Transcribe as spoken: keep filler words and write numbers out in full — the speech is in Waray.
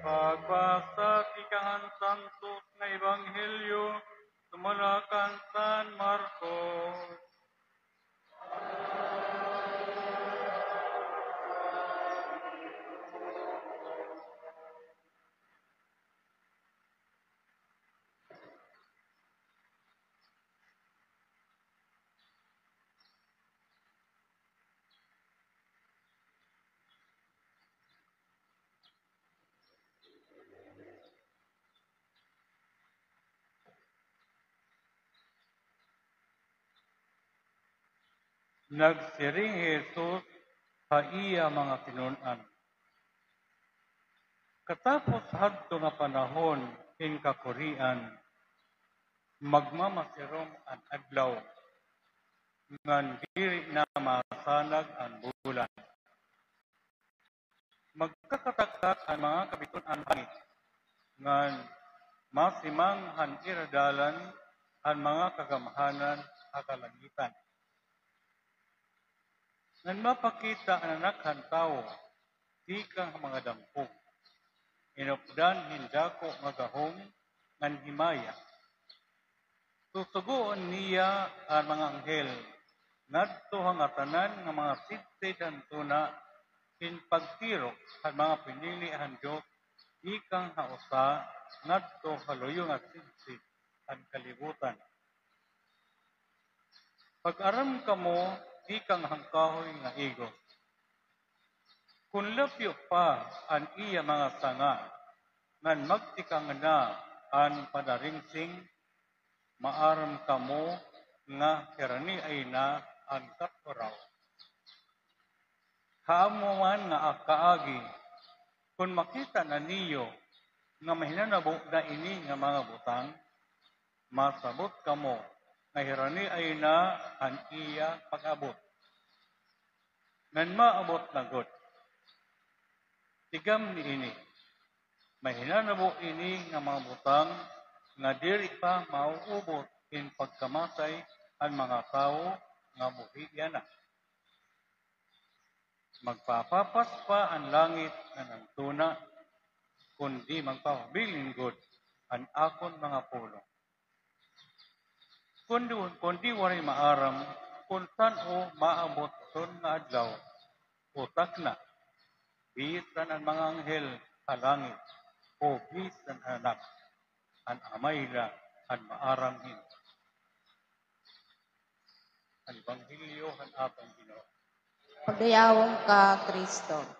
Pagbasa tikang han Santos nga Ebanghelyo sumala kan San Marcos. Nagsiring hi Jesus ha iya mga tinun-an, "Katapos hadto nga panahon hin kakurian, magmamasirom an adlaw, ngan diri na masanag an bulan. Magkakatakat an mga kabitun-an ha langit, ngan masimang han ira dalan an mga kagamhanan ha kalangitan. Ngan mapakita an Anak han Tawo tikang ha mga dampog, inupdan hin dako nga gahom ngan himaya. Susugoon niya an mga anghel ngadto ha ngatanan nga mga sidsid han tuna hin pagtirok han mga pinili han Dios tikang ha usa ngadto ha luyo nga sidsid han kalibutan. Pag-aram kamo tikang han kahoy nga igos. Kon lapyo pa an iya mga sanga, ngan magtikang na an panaringsing, maaram kamo nga hiraniay na an kat-uraw. Ha amo man nga kaagi, kon makita na niyo nga mahinanabo na ini nga mga butang, masabot kamo nga hiraniay na an iya pag-abot. Ngan maabot na gud. Tigam niini, mahinanabo ini nga mga butang nga diri pa mauubot hin pagkamatay han mga tawo nga buhia na. Magpapapas pa an langit ngan an tuna, kon di magpapabilin gud an akon mga pulong. Kon di, kon di waray maaram kon san-o maabot sun nga adlaw o takna, bisan an mga anghel ha langit o bisan an Anak, an Amay la an maaram hini." An Ebanghelyo han aton Ginoo. Pagdayawon ka, Kristo.